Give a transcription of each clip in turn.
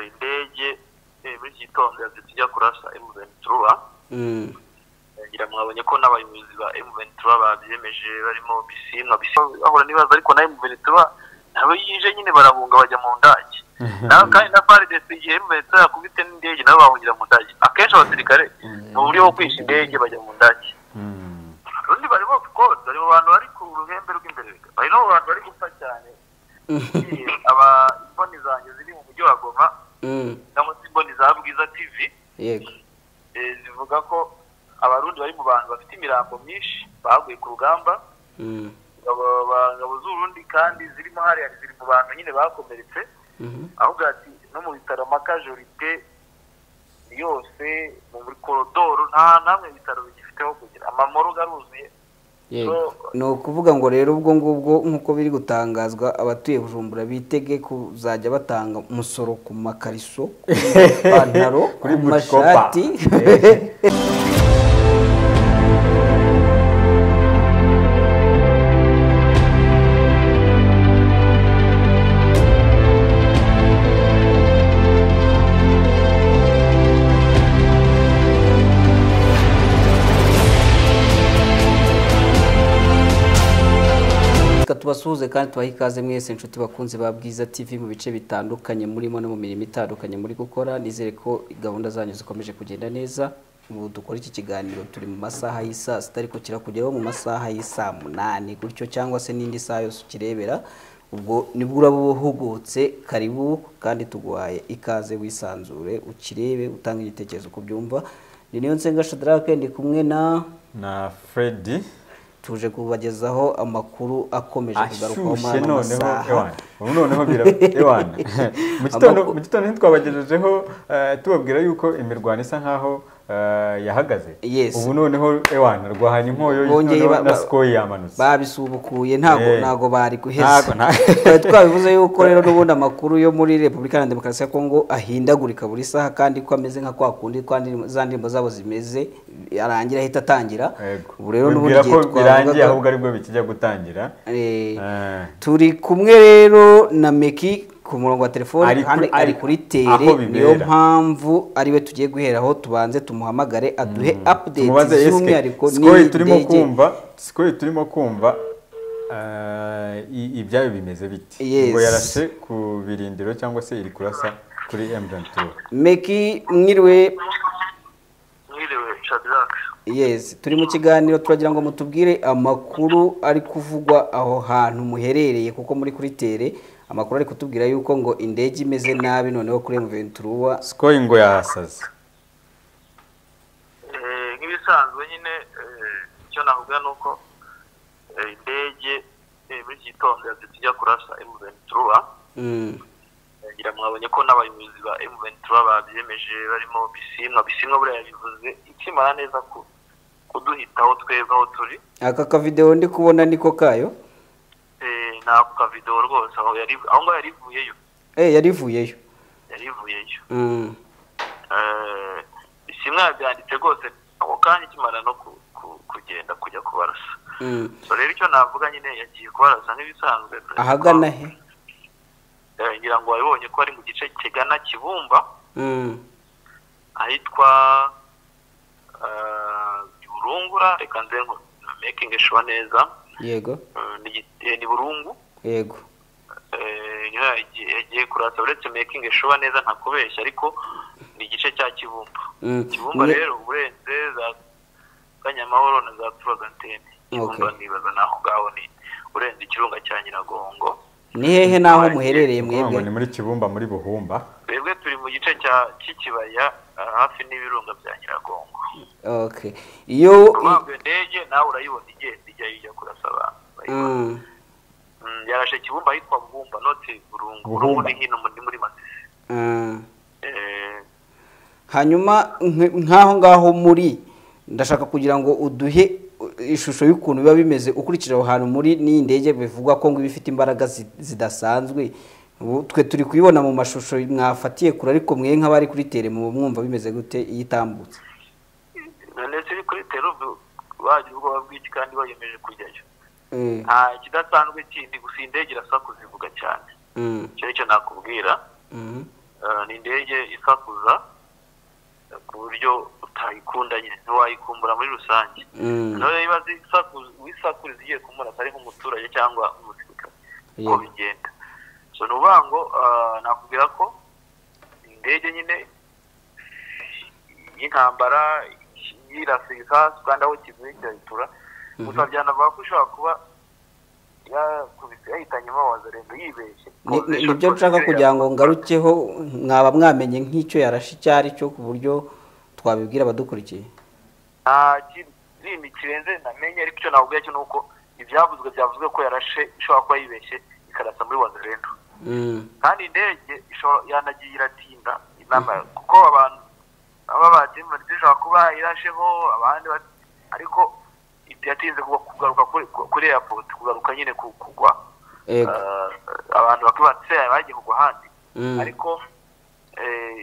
Indege muri iki gitondo yabyutse ijya kurasa M23. Ngira mwabonye ko n'abayobozi ba M23 babyemeje, barimo Bisimwa ahora nibaza, ariko na M23 nabo yije nyine barahunga bajya mu ndage. Naho kandi na FARDC igihe M23 yakubite n'indege nabo bahungira mu ndage. Akenshi abasirikare mu buryo bwo kwisha indege bajya mu ndage. Urundi barimo of course, bari mu bantu bari ku ruhembe rw'imbere, bari no mu bantu bari gupfa cyane. Aba imboni zanjye ziri mu mujyi wa Goma cyangwa se imboni za Bwiza TV, yego, zivuga ko abarundi bari mu bantu bafite imirambo myinshi baguye ku rugamba. Ingabo z'Uburundi kandi zirimo hariya ziri mu bantu nyine bakomeretse, ahubwo ati no mu bitaro amakajorite yose muri korodoro nta namwe bitaro bigifiteho kugira amamoro garuzuye. Ni ukuvuga ngo rero ubwo ngubwo nk'uko biri gutangazwa, abatuye Bujumbura bitege kuzajya batanga umusoro ku makariso, ku mapantaro, ku mashati. Tubasuhuze kandi tubahe ikaze mwese inshuti bakunze ba Bwiza TV mu bice bitandukanye murimo no mu mirimo itandukanye muri gukora. Nizere ko gahunda zanyu zikomeje kugenda neza. Ubu dukora iki kiganiro turi mu masaha y'isaa sita, ariko kirakugeraho mu masaha y'isaa munani gutyo, cyangwa se n'indi saha yose ukirebera. Ubwo nibwo uraba uhugutse, karibu kandi tuguhaye ikaze, wisanzure ukirebe, utange igitekerezo uko byumva. Ni Niyonsenga Shadrack, ndi kumwe na Freddy. Tuje kubagezaho amakuru akomeje kugarukaho muri ano masaha. Ubu noneho ewana mu gitondo ntitwabagejejeho tubabwira yuko imirwano isa nkaho yahagaze. Ubu noneho ewana rwahanye inkoyo na Sukhoi yamanutse, babisubukuye, ntago bari guheza. Twabivuze yuko rero n'ubundi amakuru yo muri Repubulika ya Demokarasi ya Kongo ahindagurika buri saha, kandi ko ameze nka kwa kundi kandi za ndirimbo zabo zimeze, arangira ahita atangira. Ubu rero n'ubundi gihe twavuga ahubwo aribwo bikijya gutangira. Turi kumwe rero na Meki ku murongo wa telefone kandi ari kuri tere, niyo mpamvu ariwe tugiye guheraho. Tubanze tumuhamagare aduhe update z'umwihariko. Sukhoi turimo kumva, Sukhoi turimo kumva ibyayo bimeze biti, ngo yarashe ku birindiro cyangwa se iri kurasa kuri M23. Meki mwiriwe. Mwiriwe Shadrack. Yes, turi mu kiganiro, turagira ngo mutubwire amakuru ari kuvugwa aho hantu muherereye, kuko muri kuri tere amakuru ari kutubwira yuko ngo indege imeze nabi noneho kuri M23. Sukhoi ngo yasaze. Nk'ibisanzwe nyine icyo navuga nuko indege muri iki gitondo yabyutse ijya kurasa M23. Ngira mwabonye ko n'abayobozi ba M23 babyemeje, barimo Bisimwa buriya yabivuze ikimara neza kuduhitaho twebwe aho turi. Aka ka video ndi kubona niko kayo? Nako ka video rwose, aho yari aho ngaho yarivuyeyo. Yarivuyeyo. Yarivuyeyo. Bisimwa yabyanditse rwose ako kanya ikimara no kugenda kujya kubarasa. So rero icyo navuga nyine yagiye kubarasa nk'ibisanzwe. Ahagana he? Ngira ngo wabibonye ko ari mu gice kigana Kibumba, ahitwa Burungura. Reka nze making sure neza. Yego, ni Burungu. Yego, yagiye kurasa, uretse making sure neza ntakubeshya, ariko ni igice cya Kibumba. Kibumba rero urenze za Kanyamahoro na za Turagantene. Kibumba nibaza naho ngaho ni urenze ikirunga cya Nyiragongo. Ni hehe naho muherereye mwebwe? Ni muri Kibumba muri Buhumba. Twebwe turi mu gice cya Kikibaya hafi n'ibirunga bya Nyiragongo. Okay. Iyo indege nawe urayibona igenda ijya ijya kurasa abantu. Yarashe Kibumba ahitwa Buhumba, not Burungu. Burungu ni hino muri Masisi. Hanyuma nkaho ngaho muri, ndashaka kugira ngo uduhe ishusho y'ukuntu biba bimeze ukurikije aho hantu muri n'iyi ndege bivugwa ko ngo ibifite imbaraga zidasanzwe. Twe turi kuyibona mu mashusho mwafatiye kure, ariko mwe nk'abari kuri tere mu mwumva bimeze gute iyo itambutse? None se kuri tere bagira ubwoba bw'iki kandi bayemeje kujyayo? Nta kidasanzwe kindi, gusa indege irasakuza ivuga cyane. Icyo nicyo nakubwira. Ni indege isakuza ku buryo utayikunda nyine, ntiwayikumbura muri rusange. Noneho ibaze wisakuriza igiye kumurasa ari nk'umuturage cyangwa umusirikare, uko bigenda. So ni ukuvuga ngo nakubwira ko indege nyine y'intambara yirasa ibisasu kandi aho kiguye kirayitura. Gusa byanavuga ko ishobora kuba yakubise yahitanyemo Wazalendo yibeshye. Nibyo nshaka kugira ngo ngarukeho, mwaba mwamenye nk'icyo yarashe icyo ari cyo ku buryo twabibwira abadukurikiye? Nta kindi kirenze namenye, ariko icyo nakubwira cyo ni uko ibyavuzwe byavuzwe ko yarashe ishobora kuba yibeshye ikarasa muri Wazalendo. Kandi indege yanagiye iratinda, kuko abantu baba batimba ishobora kuba irasheho abandi, ariko yatinze kugaruka kuri airport, kugaruka nyine kugwa. Abantu bakibatse bagiye kugwa ahandi. Ariko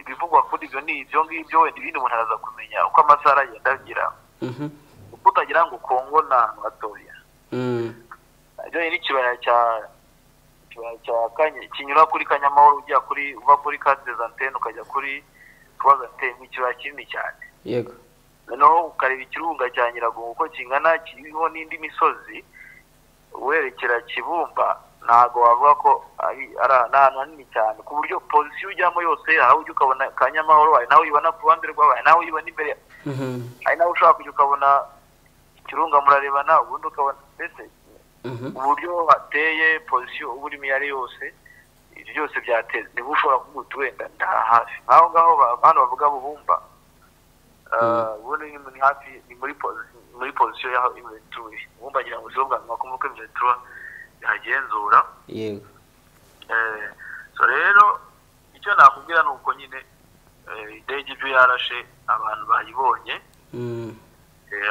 bivugwa kuri ibyo ni ibyo ngibyo, wenda ibindi umuntu araza kumenya uko amasaha agenda agira. Uko utagira ngo Kongo na hatoya. Ibyo ni ikibaya cya kinyura kuri Kanyamahoro ujya kuri uva kuri Quatre Antennes ukajya kuri Trois Antennes, ni ikibaya kinini cyane. Yego. Noneho ukareba ikirunga cya Nyiragongo uko kingana, kiriho n'indi misozi werekera Kibumba, ntago wavuga ko ari ahantu hanini cyane ku buryo pozisiyo ujyamo yose aho ujya ukabona Kanyamahoro, hari nawe uyibona ku ruhande rwawe, hari nawe uyibona imbere, hari nawe ushobora kujya ukabona ikirunga murarebana, ubundi ukabona mbese uburyo hateye pozisiyo uba urimo iyo ari yose, ibyo byose byateze niba ushobora kuguta wenda ndaha hafi nk'aho ngaho hano bavuga Buhumba. Ubundi ni hafi, ni muri pozisiyo y'aho M23 iri. Ubundi ngira ngo sibo bwa nyuma ko M23 ihagenzura. Yego. So rero icyo nakubwira ni uko nyine indege ibyo yarashe abantu bayibonye.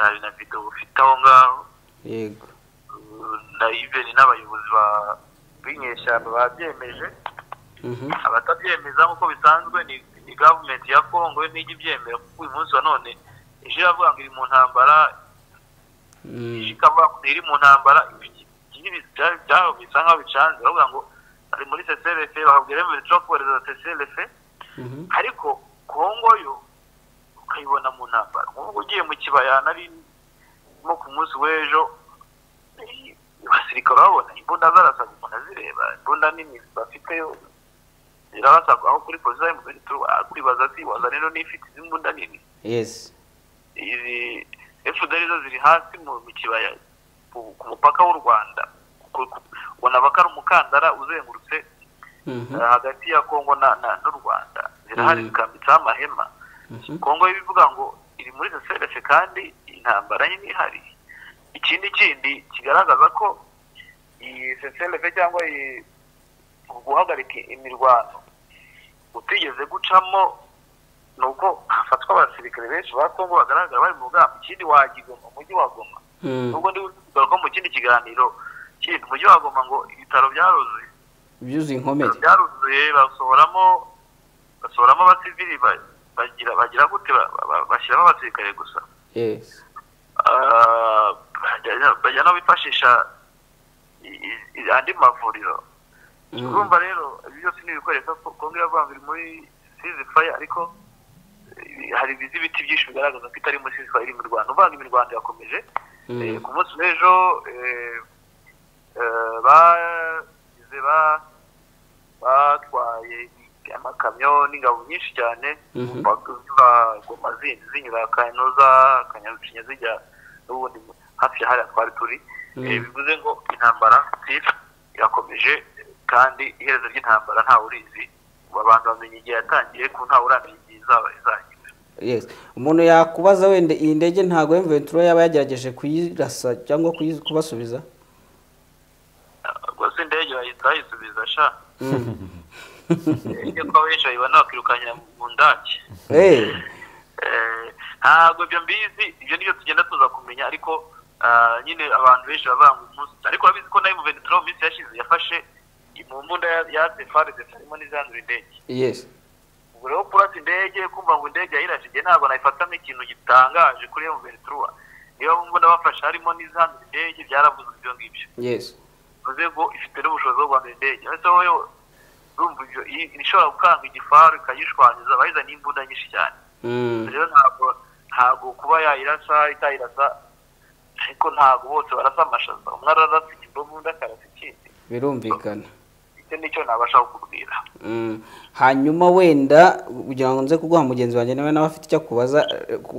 Hari na video ufite aho ngaho. Yego. Na even n'abayobozi b'inyeshyamba babyemeje. Abatabyemeza nk'uko bisanzwe ni government ya Congo n'ijya ibyemera, kuko uyu munsi wa none ije iravuga ngo iri mu ntambara, ije ikavuga ngo iri mu ntambara, byabo bisa nkaho bicanze, bavuga ngo ari muri CCLF, bakabwira M23 kohereza CCLF, ariko Congo yo ukayibona mu ntambara. Nk'ubu ugiye mu kibaya nari nko ku munsi w'ejo, abasirikare babona imbunda zarasaga umuntu azireba, imbunda nini bafiteyo zirarasa aho kuri pozisiyo ya M23, akwibaza ati Wazalendo n'ifite izi mbunda nini. Yes. Izi FDL zo ziri hasi mu kibaya ku mupaka w'u Rwanda, ubona bakari umukandara uzengurutse hagati ya Kongo n'u Rwanda, zirahari zikambitseho amahema. Kongo ibivuga ngo iri muri CCLF kandi intambara nyine ihari. Ikindi kindi kigaragaza ko iyi CCLF cyangwa iyi guhagarika imirwano utigeze gucamo ni uko hafatwa abasirikare benshi ba Kongo bagaragara bari mu rugamba. Ikindi wagigoma umujyi wa Goma, nubwo ndi kugaruka mu kindi kiganiro kindi, umujyi wa Goma ngo ibitaro byaruzuye, byuzuye inkomere, byaruzuye, basohoramo abasivili, bagira gute, bashyiramo abasirikare gusa. Yes. Bajya no bifashisha andi mavuriro. Urumva rero ibyo byose ni ibikoresho Kongo iravuga ngo iri muri ceasefire, ariko hari ibiti byinshi bigaragaza ko itari muri ceasefire, iri mu Rwanda. Uvanga imirwano yakomeje. Ku munsi w'ejo batwaye amakamyo n'ingabo nyinshi cyane Goma zinyura Kanoza, Kanyarucinya zijya n'ubundi hafi ya hariya twari turi. Bivuze ngo intambara irakomeje, kandi iherezo ry'intambara ntawe urizi, abantu bamenya igihe yatangiye ko ntawe uramenya igihe izaba izagira. Yes. Umuntu yakubaza wenda iyi ndege ntago M23 yaba yagerageje kuyirasa cyangwa kubasubiza? Rwose indege bayisubiza sha. Iyo ko benshi bayibona bakirukanyira mu ndake. Ntabwo ibyo mbizi, ibyo nibyo tugenda tuza kumenya, ariko nyine abantu benshi bavuga ngo umunsi, ariko urabizi ko na M23 mu minsi yashize yafashe mu mbunda ya FARDC harimo n'izandura indege. Yes. Ubwo rero kurasa indege, kumva ngo indege yayirashe, ntabwo nayifata nk'ikintu gitangaje kuri M23. Niba mu mbunda bafashe harimo n'izandura indege, byaravuzwe ibyo ngibyo. Yes. Bivuze ngo ifite n'ubushobozi bwo guhandura indege. Ese wowe Urumva ibyo ishobora gukanga igifaru ikayishwanyiza, bayiza n'imbunda nyinshi cyane. Rero ntabwo kuba yayirasa itayirasa, ariko ntabwo bose barasa amashaza, umwe ararasa ikibomu undi akarasa ikindi. Birumvikana. Icyo nicyo nabasha kukubwira. Hanyuma wenda kugira ngo nze kuguha mugenzi wanjye nawe nawe afite icyo akubaza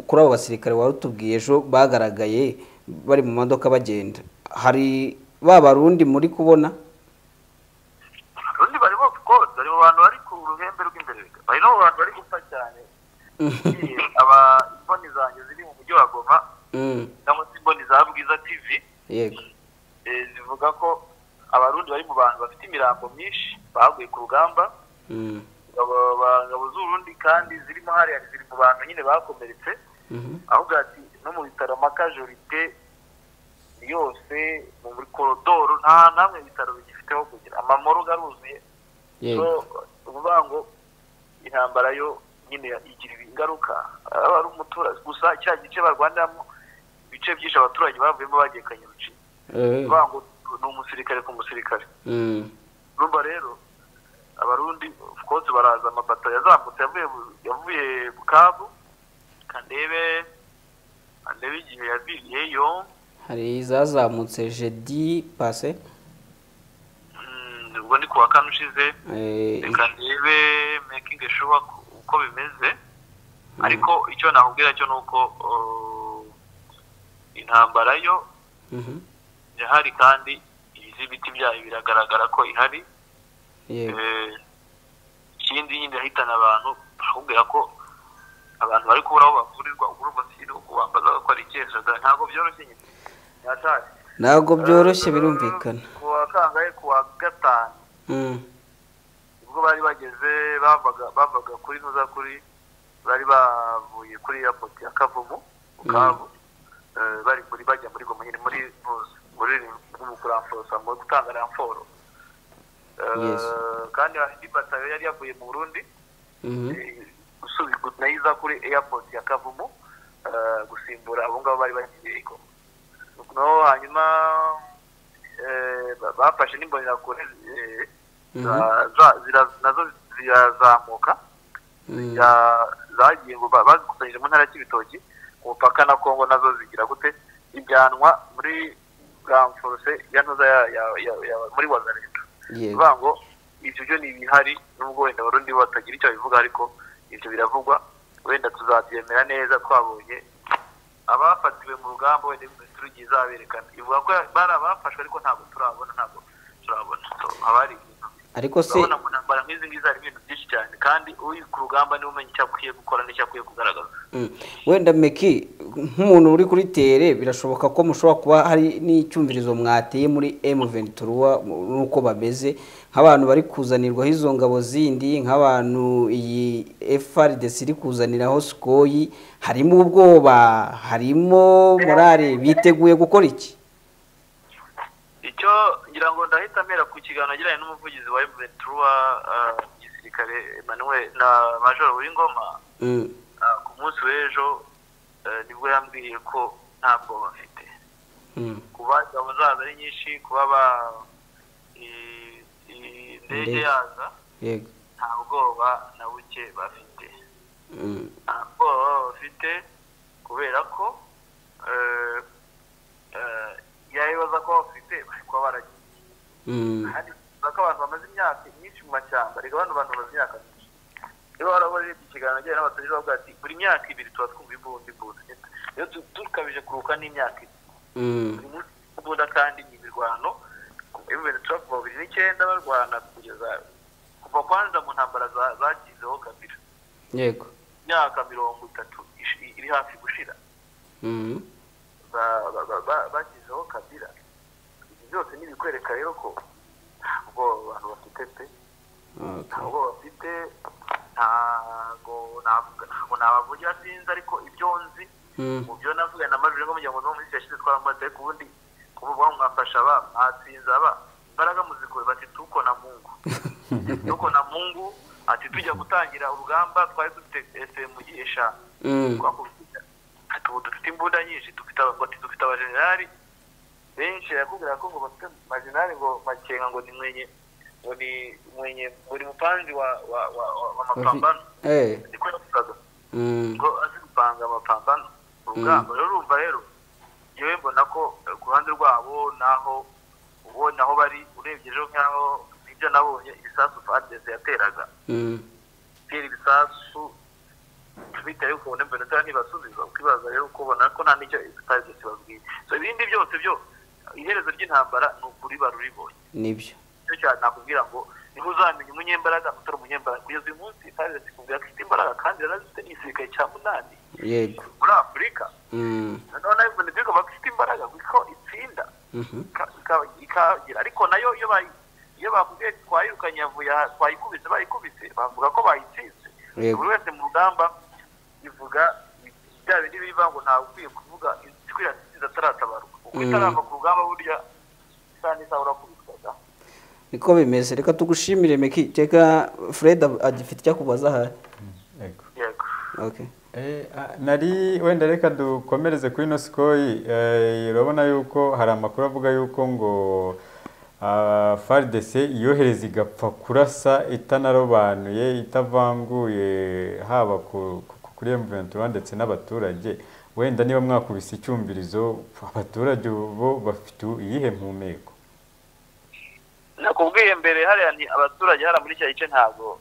kuri abo basirikare wari utubwiye ejo bagaragaye bari mu modoka bagenda, hari ba Barundi muri kubona? Abarundi barimo of course, bari mu bantu bari ku ruhembe rw'imbere, bari no mu bantu bari gupfa cyane. Aba imboni zanjye ziri mu mujyi wa Goma, cyangwa se imboni za Bwiza TV, yego, zivuga ko Abarundi bari mu bantu bafite imirambo myinshi baguye ku rugamba. Ingabo z'Uburundi kandi zirimo hariya ziri mu bantu nyine bakomeretse, ahubwo ati no mu bitaro amakajorite yose muri korodoro nta namwe bitaro bigifiteho kugira amamoro garuzuye. So uvuga ngo intambara yo nyine igira ingaruka aba ari umuturage gusa, cya gice barwaniramo ibice byinshi abaturage bavuyemo bagiye Kanyarucinya, uvuga ngo ni umusirikare ku musirikare. Urumva rero Abarundi of course baraza, amabato yazamutse yavuye Bukavu, kandebe igihe yaviriyeyo. Hari izazamutse jeudi passé, ubwo ni kuwa kane ushize. Reka ndebe making sure uko bimeze, ariko icyo nakubwira cyo nuko intambara yo irahari kandi ibiti byayo biragaragara ko ihari. Ikindi nyine yahitana abantu, bakubwira ko abantu bari kubura aho bavurirwa, urumva si kubambaza ko ari ikesha, ntabwo byoroshye nyine. Ntabwo byoroshye birumvikana. Kuwa kangahe, kuwa gatanu ubwo bari bageze, bavaga kuri nuza kuri bari bavuye kuri airport ya Kavumu, Bukavu, bari muri bajya muri Goma nyine muri kuramforosa mu gutanga ramforo. Kandi indi batayo yari yavuye mu Burundi nayiza kuri airport ya Kavumu gusimbura abo ngabo bari bagiye i Goma. No hanyuma bafashe n'imbonerakure nazo zirazamuka, zagiye ngo bazikusanyije mu ntara ya Cibitoki ku mupaka na Kongo, nazo zigira gute ijyanwa muri ramforce ya ntuza ya muri Wazalendo. Bivuga ngo ibyo byo ni ibihari, nubwo wenda Abarundi batagira icyo bivuga, ariko ibyo biravugwa, wenda tuzabyemera neza twabonye abafatiwe mu rugamba, wenda turugiye izaberekana ivuga ko bari abafashwe, ariko ntabwo turabona. Abari ariko se urabona mu ntambara nk'izi ngizi hari ibintu byinshi cyane, kandi uri ku rugamba niwe umenya icyo akwiye gukora n'icyo akwiye kugaragaza. Wenda Meki, nk'umuntu uri kuri tere, birashoboka ko mushobora kuba hari n'icyumvirizo mwateye muri M23 nuko bameze, nk'abantu bari kuzanirwaho izo ngabo zindi, nk'abantu iyi FARDC iri kuzaniraho Sukhoi, harimo ubwoba, harimo morale, biteguye gukora iki? Icyo ngira ngo ndahita mera ku kiganiro nagiranye n'umuvugizi wa M23 gisirikare Emmanuel na Major Wingoma ku munsi w'ejo, nibwo yambwiye ko ntabwo bafite kuba ingabo zaza ari nyinshi, kuba indege yaza, nta bwoba na buke bafite. Nta bwoba bafite kubera ko yabibaza ko bafite bari kuba baragiye. Kandi ko abantu bamaze imyaka myinshi mu mashyamba, reka bano bantu bamaze imyaka myinshi. Niba warabarebye ikiganiro nagiranye n'abaturage bavuga ati buri myaka ibiri tuba twumva imbunda. Rero tukabije kuruka n'imyaka ibiri. Buri munsi imbunda kandi ni imirwano. M23 kuva 2009 barwana kugeza kuva kwanza mu ntambara zagizeho Kabila. Yego. Imyaka 30 iri hafi gushira. Bagizeho Kabila. Ibyo byose ni ibikwereka rero ko ntabwo abantu bafite pe, ntabwo bafite, ntabwo nabavugira sinzi, ariko ibyo nzi mu byo navuga na Major ngo mujya ngo no muri yashize twaramaze kubundi kuvuga mwafasha aba mwatsinze aba imbaraga muzikore, bati tuko na Mungu. Tuko na Mungu ati tujya gutangira urugamba twari dufite SMG eshanu, ati ubu dufite imbunda nyinshi, dufite abajenerali benshi. Yakubwira ko ngo bafite majenerali ngo Makenga ngo ni mwenye Ngo ni mwenye buri mupanzi wa mapambano, niko yavugaga, ngo azi gupanga amapambano urugamba. Rero urumva rero yewe mbona ko ku ruhande rwabo naho ubonye aho bari, urebye ejo nkaho ibyo nabonye ibisasu FARDC yateraga, tera ibisasu bitewe ukabona mbona ntibasubiza, ukibaza rero ukubona ko nta n'icyo FARDC babwiye. So ibindi byose byo iherezo ry'intambara ni ukuri baruribonye, nibyo cyo cyane nakubwira ngo niho uzamenya umunyembaraga utari umunyembaraga. Kugeza uyu munsi FARDC ikubwira ko ifite imbaraga kandi yarazifite n'igisirikare cya 8 yego muri Afurika. Noneho nayo mbona ikaba ifite imbaraga kuko itsinda ikagira, ariko nayo iyo bakubwiye twayirukanye yavuye twayikubise bayikubise bavuga ko bayitsinze. Buri wese mu rugamba ivuga bya bindi biva ngo ntawe ukwiye kuvuga itsinze ataratabarwa, kuko itarava ku rugamba burya isaha n'isaha urakubitwaga. Niko bimeze. Reka tugushimire Meki. Reka Fred agifite icyo akubaza ahari. Yego. Yego. Okay. Nari wenda reka dukomereze kuri ino Sukhoi. Urabona yuko hari amakuru avuga yuko ngo FARDC yohereza igapfa kurasa itanarobanuye itavanguye haba kuri M23 ndetse n'abaturage. Wenda niba mwakubise icyumvirizo abaturage bo bafite iyihe mpumeko? Nakubwiye mbere hariya ni abaturage hara muri cya gice ntabwo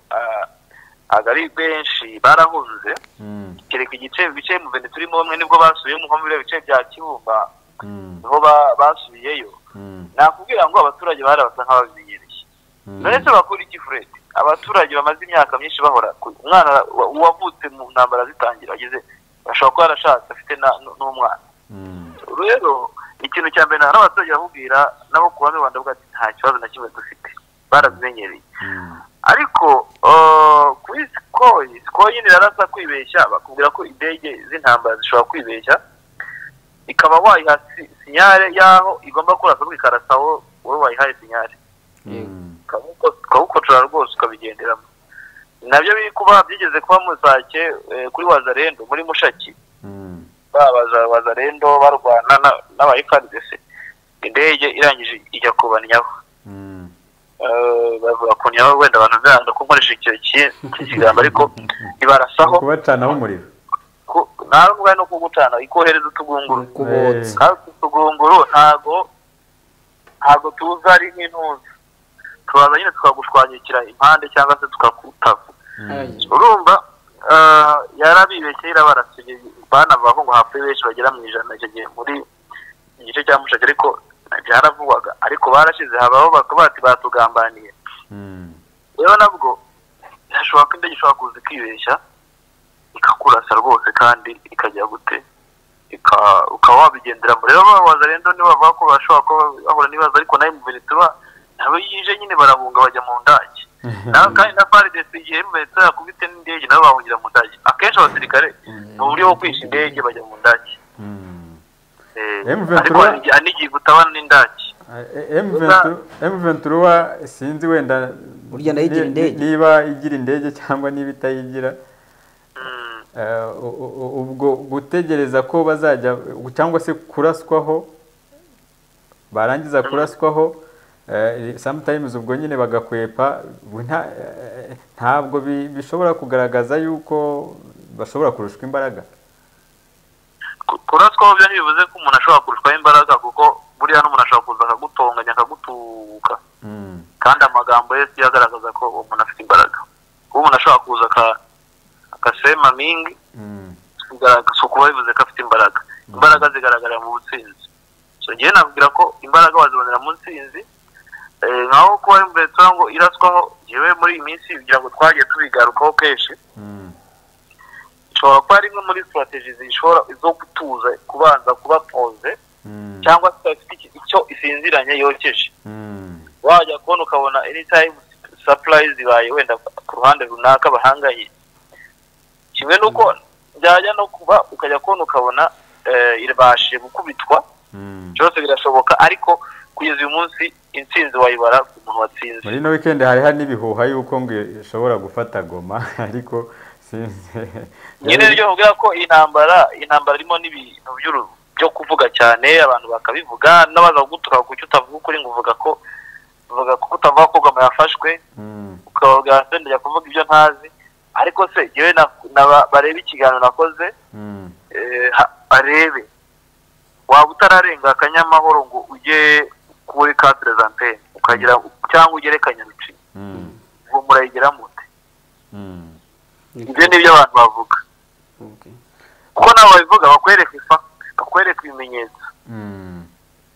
ari benshi barahunze, kereka igice bice mu bene turimo bamwe nibwo basubiyemo nko muri bice bya Kibumba niho basubiyeyo. Nakubwira ngo abaturage barabasa nk'ababimenyereye. None se bakora iki Fred? Abaturage bamaze imyaka myinshi bahora, umwana wavutse mu ntambara zitangira ageze ashobora kuba yarashatse afite n'umwana. Rero ikintu cya mbere n'abaturage bakubwira nabo ku bamwe Rwanda bwati nta kibazo na kimwe dufite, barabimenyereye. Ariko kuri Sukhoi nyine irarasa kwibeshya, bakubwira ko indege z'intambara zishobora kwibeshya ikaba wayiha sinyare yaho igomba kurasa ikarasaho wowe wayihaye sinyare, ukawukotora rwose ukabigenderamo. Nabyo biri kuba byigeze kuba Musake kuri Wazalendo muri Mushaki, babaza Wazalendo barwana n'aba FARDC, indege irangije ijya kubanyaho. Bavuga ko nyaho wenda abantu byanga ko nkoresha icyo kigambo, ariko ibarasaho kubacanaho umuriro ntabwo no kugucana, ikohereza utugunguru. Kandi utugunguru ntago tuza ari nk'intuza, tubaza nyine tukagushwanyikira impande cyangwa se tukakutaka. Urumva yarabibeshye irabarasiye, banavuga ngo hapfuye benshi bagera mu 100 icyo gihe muri igice cya Mushaki, ariko byaravugwaga, ariko barashize habaho bakaba bati batugambaniye. Rero nabwo birashoboka ko indege ishobora kuza ikibeshya ikakurasa rwose kandi ikajya gute ukaba wabigenderamo. Rero Wazalendo nibo bavuga ko bashobora kuba bahura n'ibibazo, ariko nayo M23 nabo yije nyine barahunga bajya mu ndage. Naho kandi na FARDC igihe M23 yakubite n'indege nabo bahungira mu ndage. Akenshi abasirikare mu buryo bwo kwisha indege bajya mu ndage. Ariko anigiye gutabana n'indage. M23 sinzi wenda burya nayo igira indege, niba igira indege cyangwa niba itayigira. Ubwo gutegereza ko bazajya cyangwa se kuraswaho, barangiza kuraswaho sometimes ubwo nyine bagakwepa, ntabwo bishobora kugaragaza yuko bashobora kurushwa imbaraga. Kuraswaho byo ntibivuze ko umuntu ashobora kurushwaho imbaraga, kuko buriya n'umuntu ashobora kuza akagutonganya akagutuka, kandi amagambo ye siyo agaragaza ko uwo muntu afite imbaraga. Kuba umuntu ashobora kuza akasema mingi si ukuba bivuze ko afite imbaraga. Imbaraga zigaragarira mu butsinzi. So ngewe nakubwira ko imbaraga wazibonera mu ntsinzi, nkaho kuba M23 ngo iraswaho. Ngewe muri iyi minsi kugira ngo twagiye tubigarukaho kenshi, ishobora kuba ari imwe muri strategies zishobora zo gutuza, kubanza kuba pose, cyangwa se ifite icyo isinziranye yokeje. Wajya kubona ukabona anytime supplies zibaye wenda ku ruhande runaka bahanganye, kimwe nuko byajya no kuba ukajya kubona ukabona irabashije gukubitwa, byose birashoboka. Ariko kugeza uyu munsi intsinzi wayibara ku muntu watsinze. Muri no weekend hari n'ibihuha yuko ngo ishobora gufata Goma, ariko sinzi nyine ryo kugira ko intambara irimo n'ibintu byo kuvuga cyane, abantu bakabivuga n'abaza gutuka kucyo utavuga ukuri ngo uvuga ko Uvuga ko utavuga ko Goma yafashwe, ukavuga se ndajya kuvuga ibyo ntazi, ariko se yewe barebe ikiganiro nakoze, barebe waba utararenga Akanyamahoro ngo ujye kuri quatre antenne ukagira cyangwa ugere Kanyarucinya, ubwo murayigira mute? Ibyo nibyo abantu bavuga. Kuko nabo babivuga bakwereka ifa, bakwereka ibimenyetso.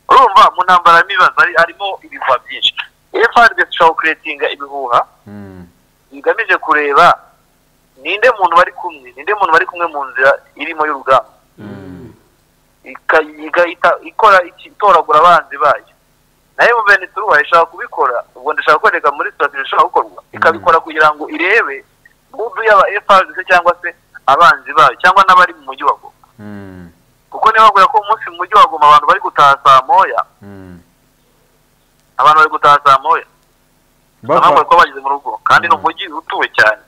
Urumva mu ntambara n'ibibazo harimo ibihuha byinshi. FARDC ishobora kuretinga ibihuha bigamije kureba ninde muntu bari kumwe, ninde muntu bari kumwe mu nzira irimo y'urugamba, igahita ikora itoragura abanzi bayo. Nayo M23 ishobora kubikora, ubwo ndashaka kwereka muri strategy ishobora gukorwa, ikabikora kugira ngo irebe mudu y'aba FARDC cyangwa se abanzi bayo cyangwa n'abari mu mujyi wa Goma. Kuko niba bavuga ko umunsi mu mujyi wa Goma abantu bari gutaha saa moya, abantu bari gutaha saa moya, abantu bari bageze mu rugo, kandi ni umujyi utuwe cyane,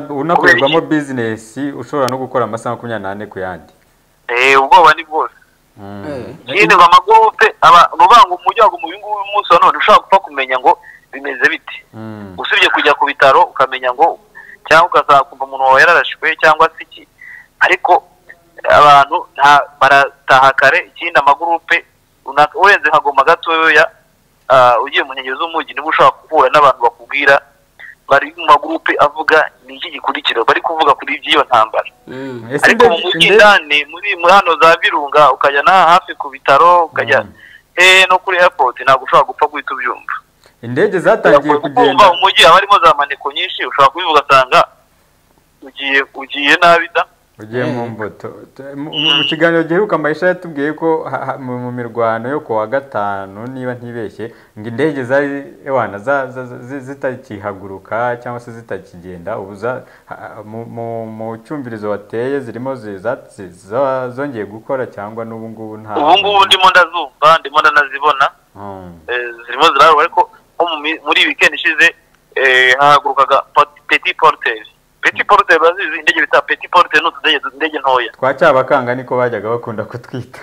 unakorerwamo business, ushobora no gukora amasaha 24 ku yandi. Ubwoba ni bwose. Ikindi ngo amagurupe aba ngo umujyi wa Goma uyu nguyu munsi wa none ushobora gupfa kumenya ngo bimeze bite, usibye kujya ku bitaro ukamenya ngo, cyangwa ukazakumva umuntu wawe yararashwe cyangwa se iki, ariko abantu barataha kare. Ikindi amagurupe urenze nka Goma gatoya, ugiye mu nkengero z'umujyi niba ushobora guhura n'abantu bakubwira bari mu magurupe avuga ni iki gikurikira, bari kuvuga kuri iby'iyo ntambara. Ariko mu mujyi ndani muri hano za Virunga, ukajya na hafi ku bitaro, ukajya no kuri airport, ntabwo ushobora gupfa guhita ubyumva. Indege zatangiye kugenda mu mujyi haba harimo za maneko nyinshi, ushobora kubivuga ugasanga ugiye nabi da, ugiye mu mbuto. Mu kiganiro giheruka Maisha yatubwiye ko mu mirwano yo kuwa gatanu, niba ntibeshye, ngo indege zari ewana zitakihaguruka cyangwa se zitakigenda, ubu mu cyumvirizo wateye zirimo zongeye gukora cyangwa n'ubu ngubu nta? Ubu ngubu ndimo ndazumva, ndimo ndanazibona, zirimo zirarwa, ariko muri weekend ishize hahagurukaga petit porter. Petit porter bazizi, indege bita petit porter n'utudege, indege ntoya twa cyabakanga niko bajyaga bakunda kutwita.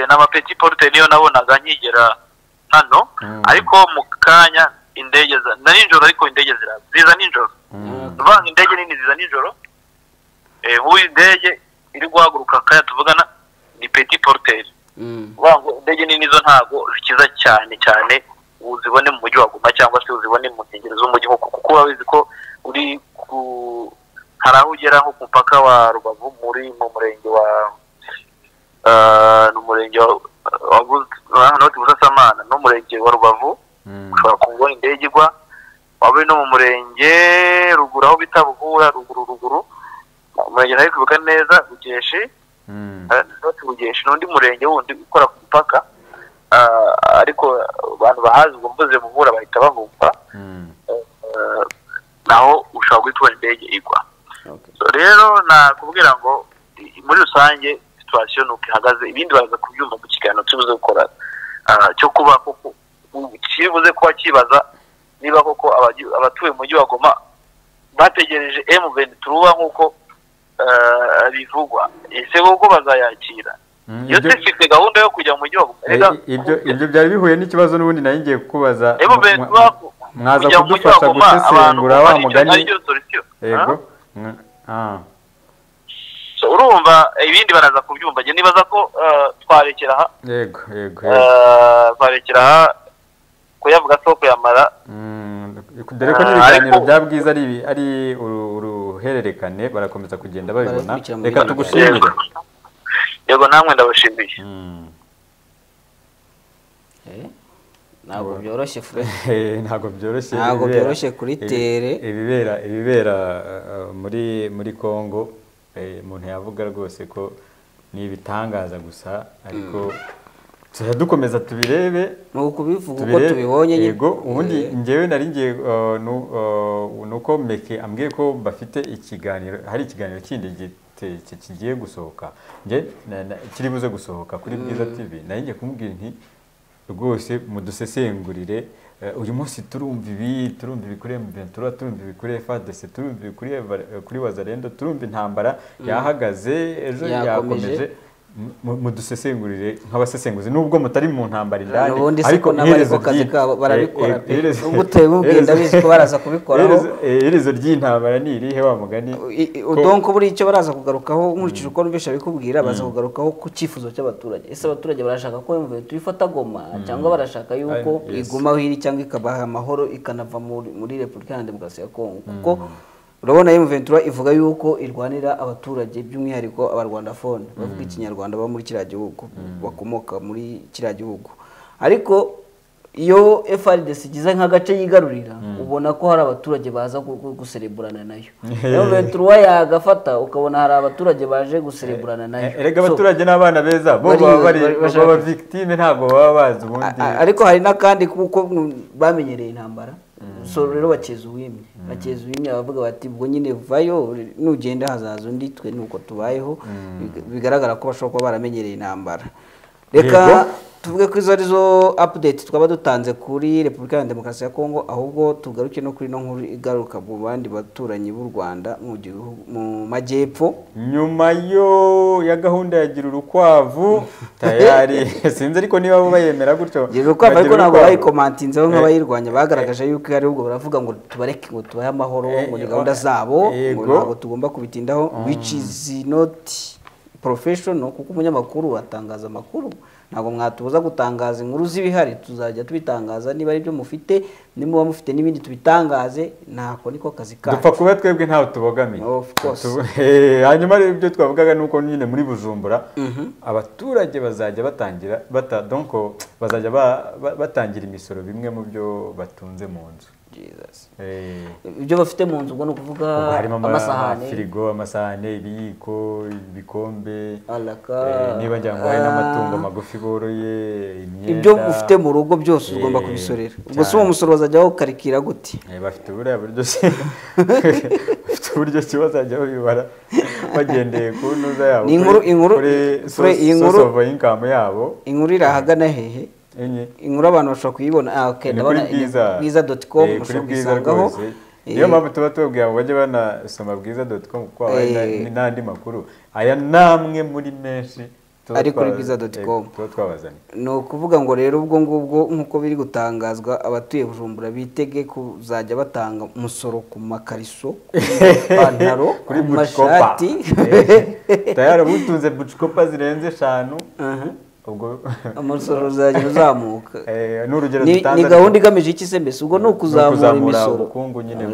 N'ama petit porter niyo nabonaga nkigera hano, ariko mu kanya indege na nijoro, ariko indege ziza nijoro, uvuga indege nini ziza nijoro. Ubu indege iri guhaguruka kaya tuvugana ni petit porter, uvuga ngo indege nini zo ntago zikiza cyane cyane uzibone mu mujyi wa Goma cyangwa se uzibone mu nkengero z'umujyi, kuko urabizi ko uri ku hari aho ugera nko ku mupaka wa Rubavu muri mu murenge wa n'umurenge wa Busasamana n'umurenge wa Rubavu, ushobora kubona indege igwa. Waba uri no mu murenge ruguru aho bita Buhura, ruguru umurenge ntari kwibuka neza, Bugeshi, Bugeshi n'undi murenge wundi ukora ku mupaka, ariko abantu bahazi ubwo mvuze Buhura bahita bahumva, naho ushobora guhita ubona indege igwa. Rero nakubwira ngo muri rusange situation nuko ihagaze, ibindi baraza kubyumva mu kiganiro tubuze gukora cyo kuba koko kibuze kuba kibaza niba koko abatuye mu mujyi wa Goma bategereje M23 nkuko bivugwa, ese koko bazayakira? Iyo ifite gahunda yo kujya mu mujyi wa Goma. Ibyo byari bihuye n'ikibazo n'ubundi nari ngiye kukubaza, mwaza kudufasha gusesengura wa mugani. Yego. So urumva ibindi baraza kubyumva, nge nibaza ko twarekera aha. Yego. Twarekera aha kuyavuga so kuyamara. Dore ko n'ibiganiro bya Bwiza ari uruhererekane, barakomeza kugenda babibona. Reka tugushimire. Yego, namwe ndabashimiye. Ntabwo byoroshye fure. Ntabwo byoroshye. Ntabwo byoroshye kuri tere. Ibibera muri Kongo, umuntu yavuga rwose ko ni ibitangaza gusa, ariko dukomeza tubirebe nuko bivuga uko tubibonye. Yego, ubundi njyewe nari ngiye nuko Meke ambwiye ko bafite ikiganiro, hari ikiganiro kindi kigiye gusohoka, nge kiri buze gusohoka kuri Bwiza TV, nari ngiye kumubwira nti rwose mudusesengurire uyu munsi turumva ibi, turumva ibi kuri M23, turumva ibi kuri FARDC, turumva ibi kuri Wazalendo, turumva intambara yahagaze ejo yakomeje. Mudusesengurire nk'abasesenguzi nubwo mutari mu ntambara indani, ariko iherezo kazi kabo barabikora pe, ubwo utebubwenda bizi ko baraza kubikoraho. Iherezo ry'intambara ni irihe wa mugani? Donc buri icyo baraza kugarukaho nkurikije uko numvisha bikubwira, baza kugarukaho ku cyifuzo cy'abaturage. Ese abaturage barashaka ko M23 ifata Goma cyangwa barashaka yuko iguma aho iri cyangwa ikabaha amahoro ikanava muri Repubulika Iharanira Demokarasi ya Kongo? Kuko urabona M23 ivuga yuko irwanira abaturage by'umwihariko abarwandafone bavuga ikinyarwanda baba muri kiriya gihugu, bakomoka muri kiriya gihugu. Ariko iyo FARDC igize nk'agace yigarurira, ubona ko hari abaturage baza gusereburana nayo. M23 yagafata ukabona hari abaturage baje gusereburana nayo. Erega abaturage n'abana beza bo baba victime, ntabwo baba bazi ubundi. Ariko hari n'akandi kuko bamenyereye intambara. So rero bakeza uwimye, bavuga bati ubwo nyine vayo nugenda hazaza undi, twe nuko tubayeho. Bigaragara ko bashobora kuba baramenyereye intambara. Reka tuvuge ko izo arizo update twaba dutanze kuri Repubulika ya Demokarasi ya Kongo, ahubwo tugaruke no kuri no nkuru igaruka mu bandi baturanyi b'u Rwanda mu gihugu mu majyepfo. Nyuma yo ya gahunda ya Gira Urukwavu tayari sinzi ariko niba bo bayemera gutyo Gira Urukwavu, ariko ntabwo bayikomantinzeho nk'abayirwanya, bagaragaje yuko ari ubwo baravuga ngo tubareke ngo tubahe amahoro, ngo ni gahunda zabo, ngo ntabwo tugomba kubitindaho, which is not professional, kuko umunyamakuru atangaza amakuru. Ntabwo mwatubuza gutangaza inkuru z'ibihari, tuzajya tubitangaza niba ari byo mufite, niba mufite n'ibindi tubitangaze, ntako niko kazi kacu. Dupfa kuba twebwe ntawe tubogamiye. Of course. Hanyuma rero ibyo twavugaga nuko nyine muri Bujumbura abaturage bazajya batangira donc bazajya batangira imisoro bimwe mu byo batunze mu nzu. Jesus. Ibyo bafite mu nzu ubwo ni ukuvuga amasahane, firigo, amasahane, ibiyiko, ibikombe, niba ngira ngo hari n'amatungo magufi boroye, imyenda, ibyo ufite mu rugo byose ugomba kubisorera. Ubwo si uwo musoro bazajya bawukarikira gute? Bafite buriya buryo se, bafite uburyo ki bazajya babibara bagendeye ku ntuza yabo, kuri source of income yabo. Inkuru irahagana hehe? Inkuru abantu bashobora kuyibona. Okay, ndabona bwiza.com mushobora kuyisangaho. Niyo mpamvu tuba tubabwira ngo bajye banasoma bwiza.com kuko haba n'andi makuru aya namwe muri menshi ari kuri bwiza.com tuba twabazaniye. Ni ukuvuga ngo rero ubwo ngubwo nk'uko biri gutangazwa, abatuye Bujumbura bitege kuzajya batanga umusoro ku makariso, ku mapantaro, ku mashati. Tayari butunze bucikopa zirenze 5. Ubwo umusoro uzajya uzamuka. Ni gahunda igamije iki se mbese? Ubwo ni ukuzamura imisoro, ubukungu nyine.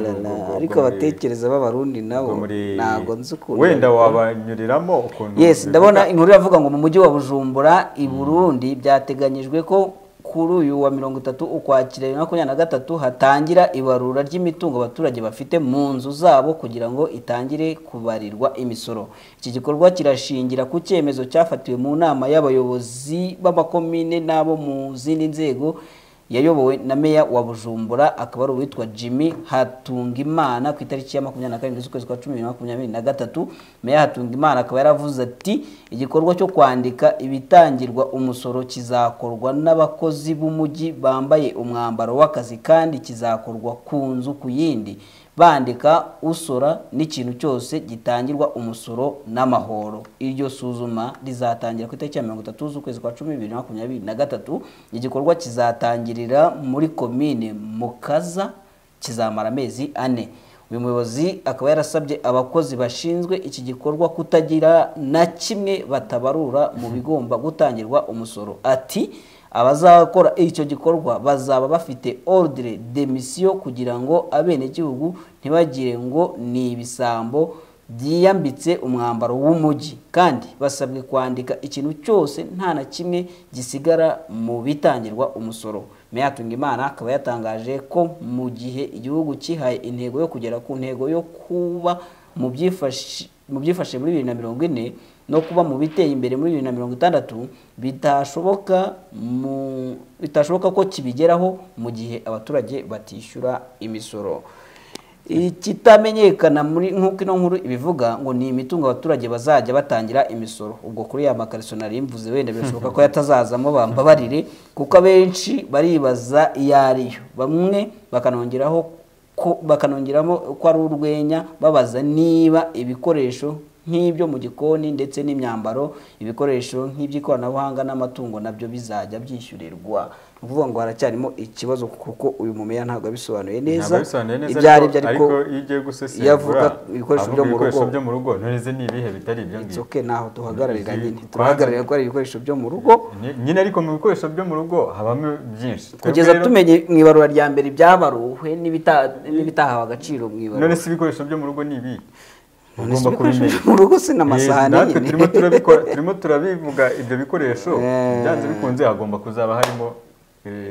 Ariko abatekereza b'abarundi nabo ntabwo nzi ukuntu wenda wabanyuriramo ukuntu. Yes, ndabona inkuru iravuga ngo mu mujyi wa Bujumbura i Burundi byateganyijwe ko kuri uyu wa 30 Ukwakira 2023 hatangira ibarura ry'imitungo abaturage bafite mu nzu zabo kugira ngo itangire kubarirwa imisoro. Iki gikorwa kirashingira ku cyemezo cyafatiwe mu nama y'abayobozi b'amakomine n'abo mu zindi nzego yayobowe na meya wa Bujumbura, akaba ari uwitwa Jimmy Hatungimana, ku itariki ya 27 z'ukwezi kwa 10 2023. Meya Hatungimana akaba yaravuze ati igikorwa cyo kwandika ibitangirwa umusoro kizakorwa n'abakozi b'umujyi bambaye umwambaro w'akazi, kandi kizakorwa ku nzu ku yindi, bandika usora n'ikintu cyose gitangirwa umusoro n'amahoro. Iryo suzuma rizatangira ku itariki ya 30 z'ukwezi kwa 10 2023. Igikorwa kizatangirira muri komine Mukaza, kizamara amezi 4. Uyu muyobozi akaba yarasabye abakozi bashinzwe iki gikorwa kutagira na kimwe batabarura mu bigomba gutangirwa umusoro. Ati abazakora icyo gikorwa bazaba bafite ordre de mission kugira ngo abenegihugu ntibagire ngo ni ibisambo byiyambitse umwambaro w'umujyi, kandi basabwe kwandika ikintu cyose nta na kimwe gisigara mu bitangirwa umusoro. Meya Hatungimana akaba yatangaje ko mu gihe igihugu cyihaye intego yo kugera ku ntego yo kuba mu byifashe muri 2040 no kuba mu biteye imbere muri 2060 bitashoboka ko kibigeraho mu gihe abaturage batishyura imisoro. Ikitamenyekana muri nk'uko ino nkuru ibivuga ngo ni imitungo abaturage bazajya batangira imisoro. Ubwo kuri ya makariso nari mvuze wenda birashoboka ko yatazazamo, bambabarire, kuko abenshi baribaza iyo ariyo, bamwe bakanongeramo ko ari urwenya, babaza niba ibikoresho nk'ibyo mu gikoni ndetse n'imyambaro, ibikoresho nk'iby'ikoranabuhanga n'amatungo nabyo bizajya byishyurirwa. Ni ukuvuga ngo haracyarimo ikibazo kuko uyu mumeya ntabwo abisobanuye neza ibyo ari byo, ariko iyo ugiye gusesengura ibikoresho byo mu rugo none ni ibihe bitari ibyo ngibyo. Okay, naho duhagararira nyine, turahagararira ko ari ibikoresho byo mu rugo nyine, ariko mu bikoresho byo mu rugo habamo byinshi kugeza tumenye mu ibarura rya mbere byabaruwe n'ibitahawe agaciro mu ibarura. None se ibikoresho byo mu rugo ni ibihe? Ugomba kubimenya. Mu rugo se n'amasahani nyine. Turimo turimo turabivuga ibyo bikoresho byanze bikunze hagomba kuzaba harimo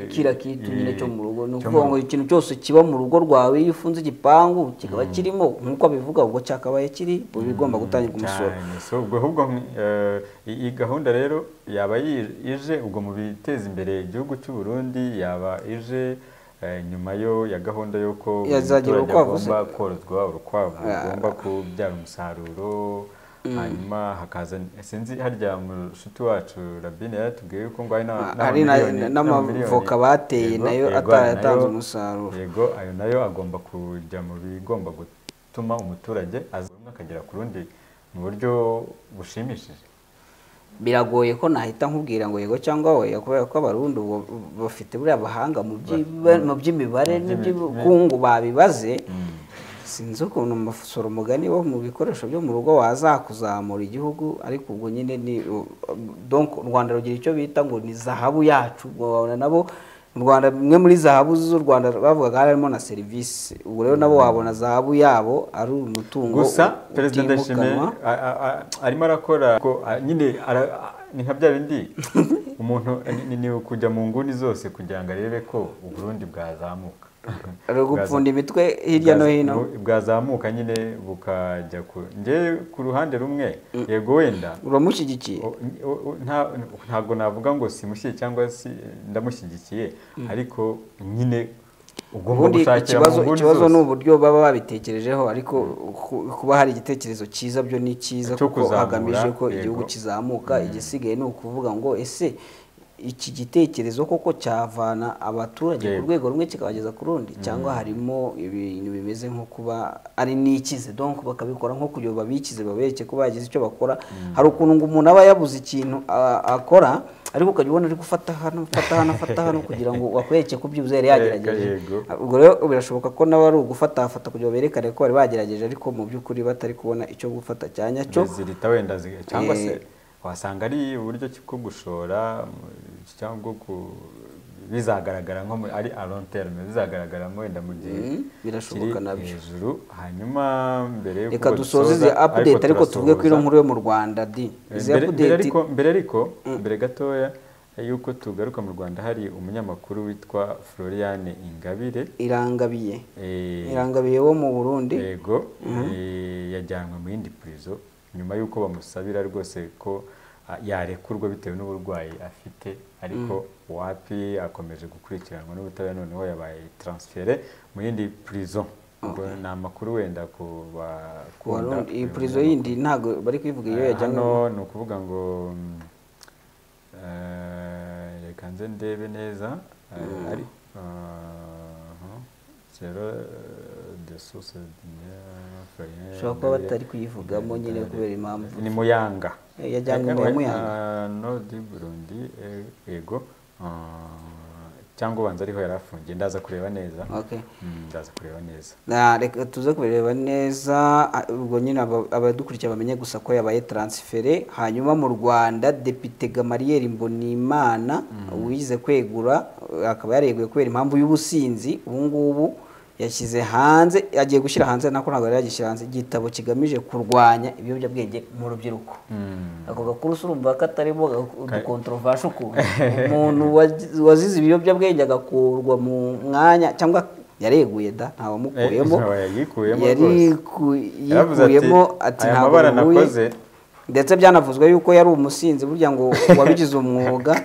kira kitu nyine cyo mu rugo. Ni ukuvuga ngo ikintu cyose kiba mu rugo rwawe iyo ufunze igipangu kikaba kirimo nk'uko abivuga, ubwo cyakabaye kiri bigomba gutangirwa umusoro. Ubwo ahubwo iyi gahunda rero yaba ije ubwo mu biteza imbere igihugu cy'u Burundi, yaba ije nyuma yo ya gahunda y'uko umuturage agomba korozwa urukwavu rugomba kubyara umusaruro, hanyuma hakaza sinzi harya mushuti wacu Rabine yaratubwiye yuko ngo hari n'amavoka bateye nayo ataratanze umusaruro. Yego, ayo nayo agomba kujya mu bigomba gutuma umuturage aza akagera ku rundi mu buryo bushimishije. Biragoye ko nahita nkubwira ngo yego cyangwa oya, kubera ko Abarundi bafite buriya bahanga mu by'imibare n'iby'ubukungu babibaze. Sinzi ukuntu umusoro mugani wo mu bikoresho byo mu rugo wazakuzamura igihugu, ariko ubwo nyine ni donc u Rwanda rugira icyo bita ngo ni zahabu yacu. Ubwo nabo mu Rwanda imwe muri zahabu z'u Rwanda bavugaga harimo na serivisi, ubwo rero nabo wabona zahabu yabo ari umutungo. Gusa Perezida Ndayishimiye arimo arakora nyine ni nka bya bindi umuntu ni kujya mu nguni zose kugira ngo arebe ko u Burundi bwazamuka, gupfunda imitwe hirya no hino bwazamuka nyine bukajya ku nge ku ruhande rumwe. Yego wenda uramushyigikiye, ntabwo navuga ngo simushyigikiye cyangwa si ndamushyigikiye, ariko nyine ugomba gushakira mu nguni zose. Ikibazo ni uburyo baba babitekerejeho, ariko kuba hari igitekerezo cyiza byo ni cyiza kuko hagamije ko igihugu kizamuka. Igisigaye ni ukuvuga ngo ese iki gitekerezo koko cyavana abaturage ku rwego rumwe kikabageza ku rundi, cyangwa harimo ibintu bimeze nko kuba ari n'ikize, donc bakabikora nko kugira babikize babereke ko bagize icyo bakora. Hari ukuntu ngo umuntu aba yabuze ikintu akora, ariko ukajya ubona ari gufata hano fata hano fata hano kugira ngo bakwereke ko byibuze yari yagerageje. Ubwo rero birashoboka ko nawe ari ugufata fata kugira berekane ko bari bagerageje, ariko mu by'ukuri batari kubona icyo gufata cyanya cyo zirita wenda cyangwa se wasanga ari uburyo bwo gushora cyangwa bizagaragara nko ari a long terme, bizagaragara wenda mu gihe birashoboka nabyo hejuru. Hanyuma mbere yo reka dusoze izi update, ariko tuvuge ko ino nkuru yo mu Rwanda di izi update mbere gatoya yuko tugaruka mu Rwanda, hari umunyamakuru witwa Floriane Ingabire Irangabiye Irangabiye wo mu Burundi, yego, yajyanwe mu yindi prison nyuma yuko bamusabira rwose ko yarekurwa bitewe n'uburwayi afite, ariko wapi akomeje gukurikiranwa n'ubutabera, noneho yabaye transfere mu yindi prison. Ubwo ni amakuru wenda ku bakunda iyi prison yindi ntago bari kwivuga iyo yajyanwe. Hano ni ukuvuga ngo reka nze ndebe neza ari zero de source ushobora kuba batari kuyivugamo nyine kubera impamvu ni Muyanga, yajyanywe mu Muyanga no di Burundi, yego, cyangwa ubanza ariho yarafungiye, ndaza kureba neza. Ndaza kureba neza, reka tuze kubireba neza. Ubwo nyine abadukurikiye bamenye gusa ko yabaye transfere. Hanyuma mu Rwanda Depite Gamariel Mbonimana wize kwegura akaba yareguye kubera impamvu y'ubusinzi, ubu ngubu yashyize hanze, agiye gushyira hanze nako ntabwo yari yagishyira hanze igitabo kigamije kurwanya ibiyobyabwenge mu rubyiruko. Ako gakuru urumva katarimo udukontroverse ukuntu umuntu wazize ibiyobyabwenge agakurwa mu mwanya cyangwa yareguye da ntawamukuyemo, yarikuyemo ati ntabwo nakoze, ndetse byanavuzwe yuko yari umusinzi burya ngo wabigize umwuga.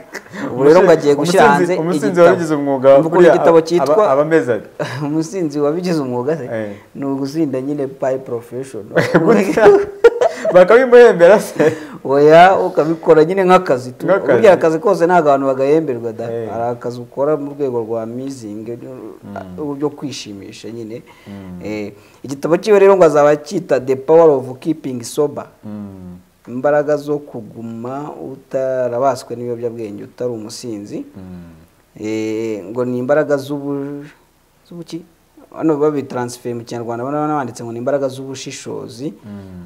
Ubu rero ngo agiye gushyira hanze umusinzi wabigize umwuga, igitabo cyitwa abameza umusinzi wabigize umwuga se ni ugusinda nyine by profession. Bakabimuhembera se? Oya, ukabikora nyine nk'akazi tu. Burya akazi kose ntabwo abantu bagahemberwa da. Hari akazi ukora mu rwego rwa amazing, uburyo kwishimisha nyine. Igitabo cyiwe rero ngo azaba cyita The Power of Keeping Sober. Imbaraga zo kuguma utarabaswe n'ibiyobyabwenge, utari umusinzi. Ngo ni imbaraga z'ubuki hano babitransfer mu Kinyarwanda banditse ngo ni imbaraga z'ubushishozi,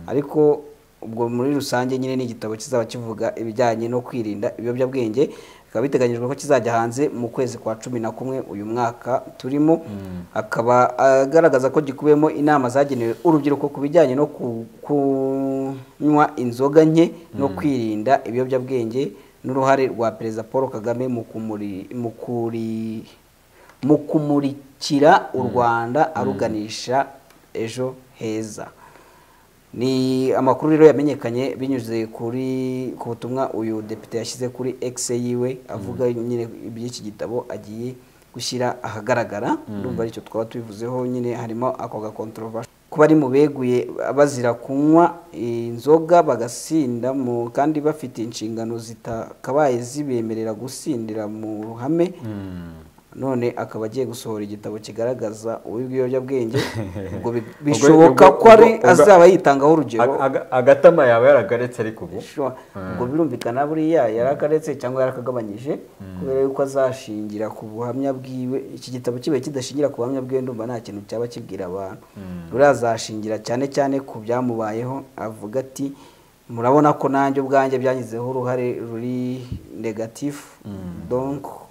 ariko ubwo muri rusange nyine ni igitabo kizaba kivuga ibijyanye no kwirinda ibiyobyabwenge. Bikaba biteganyijwe ko kizajya hanze mu kwezi kwa 11 uyu mwaka turimo. Akaba agaragaza ko gikubiyemo inama zagenewe urubyiruko ku bijyanye no kunywa inzoga nke no kwirinda ibiyobyabwenge, n'uruhare rwa Perezida Paul Kagame mu kumurikira u Rwanda aruganisha ejo heza. Ni amakuru rero yamenyekanye binyuze kuri ku butumwa uyu depite yashyize kuri X yiwe, avuga nyine iby'iki gitabo agiye gushyira ahagaragara. Ndumva aricyo twaba tubivuzeho nyine, harimo ako ga controversy kuba ari mu beguye bazira kunywa inzoga bagasinda mu kandi bafite inshingano zitakabaye zibemerera gusindira mu ruhame. None akaba agiye gusohora igitabo kigaragaza ububi bw'ibiyobyabwenge. Ubwo bishoboka ko ari azaba yitangaho urugero. Agatama yaba yaragaretse, ariko ubu ubwo birumvikana buriya yarakaretse cyangwa yarakagabanyije, kubera yuko azashingira ku buhamya bwiwe. Iki gitabo kibaye kidashingira ku buhamya bwiwe ndumva nta kintu cyaba kibwira abantu. Buriya azashingira cyane cyane ku byamubayeho, avuga ati murabona ko nanjye ubwanjye byangizeho uruhare ruri negatif, donc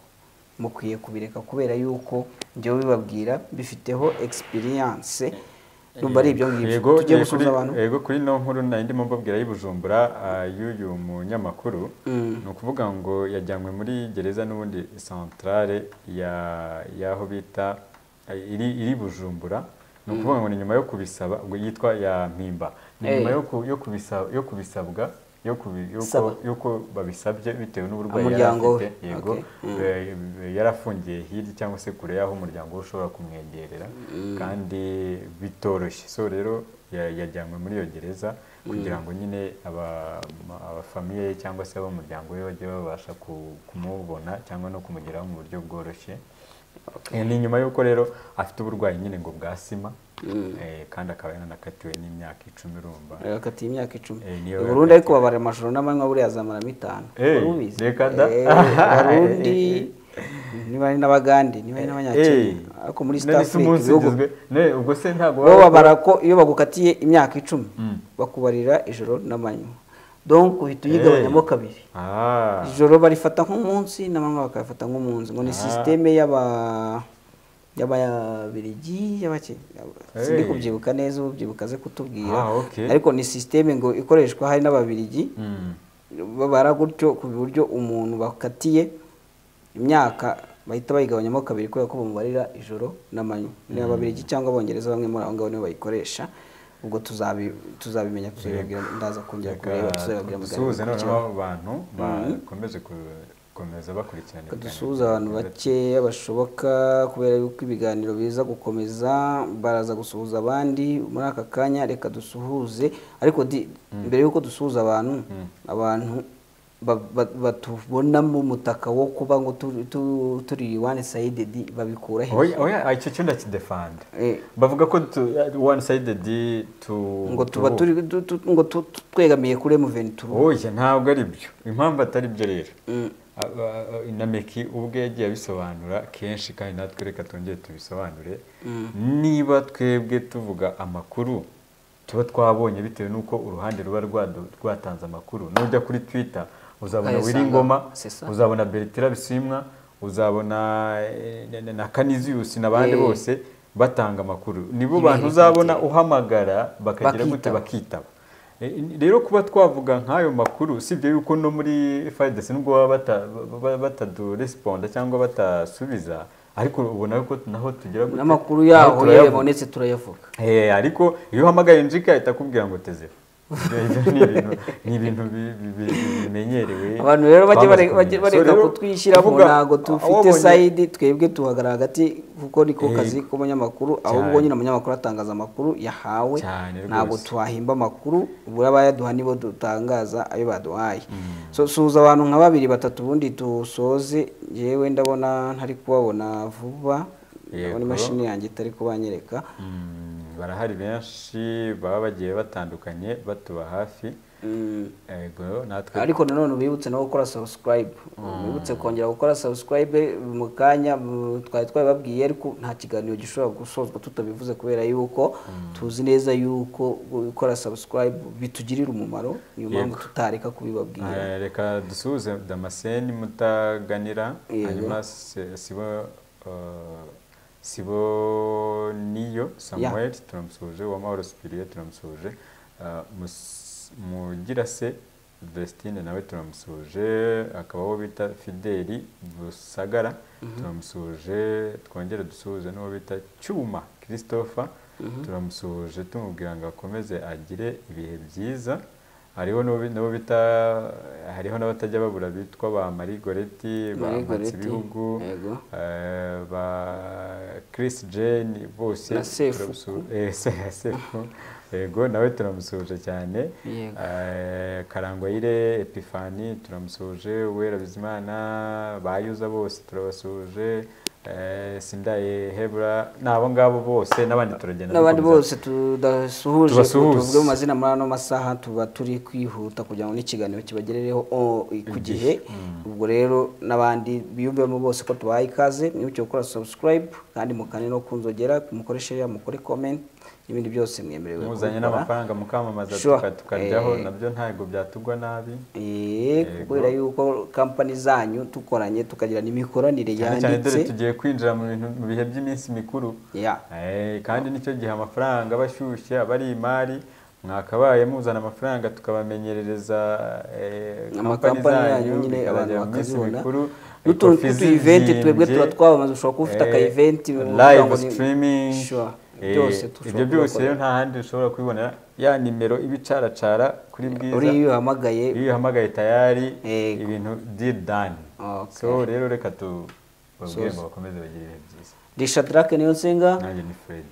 mukwiye kubireka kubera yuko njyewe bibabwira bifiteho experience. Ndumva ari ibyo ngibyo. Tugiye gusubiza abantu. Yego, kuri no nkuru nari ndimo mbabwira y'Ibujumbura y'uyu munyamakuru, ni ukuvuga ngo yajyanywe muri gereza n'ubundi centrale y'aho bita iri Bujumbura. Ni ukuvuga ngo ni nyuma yo kubisaba, ubwo yitwa ya Mpimba, ni nyuma yo kubisabwa yuko babisabye bitewe n'uburwayi yari afite. Yego, yarafungiye hirya cyangwa se kure y'aho umuryango we ushobora kumwegerera kandi bitoroshye. So rero yajyanywe muri iyo gereza kugira ngo nyine abafamiye cyangwa se ab'umuryango we bajye babasha kumubona cyangwa no kumugeraho mu buryo bworoshye. Ni nyuma y'uko rero afite uburwayi nyine ngo bwa sima, kandi akaba yaranakatiwe n'imyaka 10. Urumva yakatiye imyaka 10 i Burundi, ariko babara amajoro n'amanywa buriya azamaramo 5. Urubizi Barundi niba ari n'Abagande niba ari n'Abanyakenya, ariko muri East Africa ubwo se ntabwo bo babara ko iyo bagukatiye imyaka 10 bakubarira ijoro n'amanywa, donc uhita uyigabanyamo kabiri. Ijoro barifata nk'umunsi n'amanywa bakayafata nk'umunsi, ngo ni systeme y'Ababiligi y'abake, sindi kubyibuka neza, ubyibuka aze kutubwira. Ariko ni systeme ngo ikoreshwa hari n'Ababiligi babara gutyo ku buryo umuntu bakatiye imyaka bahita bayigabanyamo kabiri kubera ko bamubarira ijoro n'amanywa. Ni Ababiligi cyangwa Abongereza bamwe muri abo ngabo nibo bayikoresha. Ubwo tuzabimenya, tuzabibabwira, ndaza kongera kureba, tuzabibabwira mu dusuhuze noneho abantu bakomeje gukomeza bakurikirana. Dusuhuze abantu bakeya bashoboka kubera yuko ibiganiro biza gukomeza, baraza gusuhuza abandi muri aka kanya. Reka dusuhuze, ariko mbere yuko dusuhuza abantu, abantu batubonamo umutaka wo kuba ngo turi one sided babikura he? Oya, icyo cyo ndakidefanda. Bavuga ko one sided ngo tuba turi ngo twegamiye kuri M23. Oya, ntabwo ari byo. Impamvu atari byo rero, na Meki ubwe yagiye abisobanura kenshi, kandi natwe reka twongere tubisobanure. Niba twebwe tuvuga amakuru tuba twabonye bitewe n'uko uruhande ruba rwatanze amakuru, nujya kuri Twitter uzabona Wiringoma, uzabona Bertira Bisimwa, uzabona na Canisius n'abandi bose batanga amakuru. Nibo bantu uzabona uhamagara bakagira gute, bakitaba. Rero kuba twavuga nk'ayo makuru, sibyo yuko no muri FARDC nubwo baba bataduresponda cyangwa batasubiza, ariko ubona ko naho tugira gute n'amakuru yaho yabonetse turayavuga. Ariko iyo uhamagaye Njika ahita akubwira ngo teze. Ni ibintu bimenyerewe. Abantu rero bajye bareka kutwishyiramo, ntago dufite side, twebwe tuhagarara hagati kuko niko kazi k'umunyamakuru. Ahubwo nyine umunyamakuru atangaza amakuru yahawe, ntabwo twahimba amakuru, ubwo abayaduha nibo dutangaza ayo baduhaye. So suhuza abantu nka babiri batatu ubundi dusoze. Yewe ndabona ntari kubabona vuba, ndabona imashini yanjye itari kubanyereka. Barahari benshi baba bagiye batandukanye batuba hafi. Ego natwe ariko nanone ubibutse no gukora subscribe, ubibutse kongera gukora subscribe mu kanya twari twababwiye, ariko nta kiganiro gishobora gusozwa tutabivuze kubera yuko tuzi neza yuko gukora subscribe bitugirira umumaro, niyo mpamvu tutareka kubibabwira. Reka dusuhuze Damascene Mutaganira, hanyuma Sibo Niyo Samuel turamusuhuje, Uwamahoro Superior turamusuhuje, Mugirase Vestine nawe turamusuhuje, akaba bita Fideli Busagara turamusuhuje, twongere dusuhuze n'uwo bita Cyuma Christopher turamusuhuje, tumubwira ngo akomeze agire ibihe byiza. Hariho n'uwo bita, hariho n'abatajya babura bitwa ba Marie Goretti, ba Matsibihugu, ba Chris Jane, bose Sefu yego nawe turamusuhuje cyane. Karangwayire Epifani turamusuhuje, Uwera Bizimana, Bayuza bose turabasuhuje, Sindaye Hebra nabo ngabo bose n'abandi turagenda n'abandi bose tudasuhuje tuvuge mu mazina muri ano masaha, tuba turi kwihuta kugira ngo n'ikiganiro kibagerereho ku gihe. Ubwo rero n'abandi biyumvemo bose ko tubahaye ikaze, mwibuke gukora subscribe kandi mukane no kunzogera, mukore share, mukore comment n'ibindi byose mwemerewe. Muzanye n'amafaranga mukamamaza tukaryaho, nabyo ntabwo byatugwa nabi. Kubera yuko company zanyu tukoranye tukagira n'imikoranire yanditse, tugiye kwinjira mu bintu mu bihe by'iminsi mikuru. Kandi nicyo gihe amafaranga abashyushye abari imari, mwakabaye muzana amafaranga tukabamenyerereza amakampani yanyu nyine abantu bakazibona. N'utuntu tw'utu-event twebwe tuba twabamaze, ushobora kuba ufite aka event live streaming byose, ibyo byose rero nta handi ushobora kubibonera. Ya nimero ibicaracara kuri Bwiza, uri uhamagaye tayari ibintu deal done. So rero reka tubabwire ngo bakomeze bagire ibihe byiza. Ndi Shadrack Niyonsenga, nanjye ni Fred.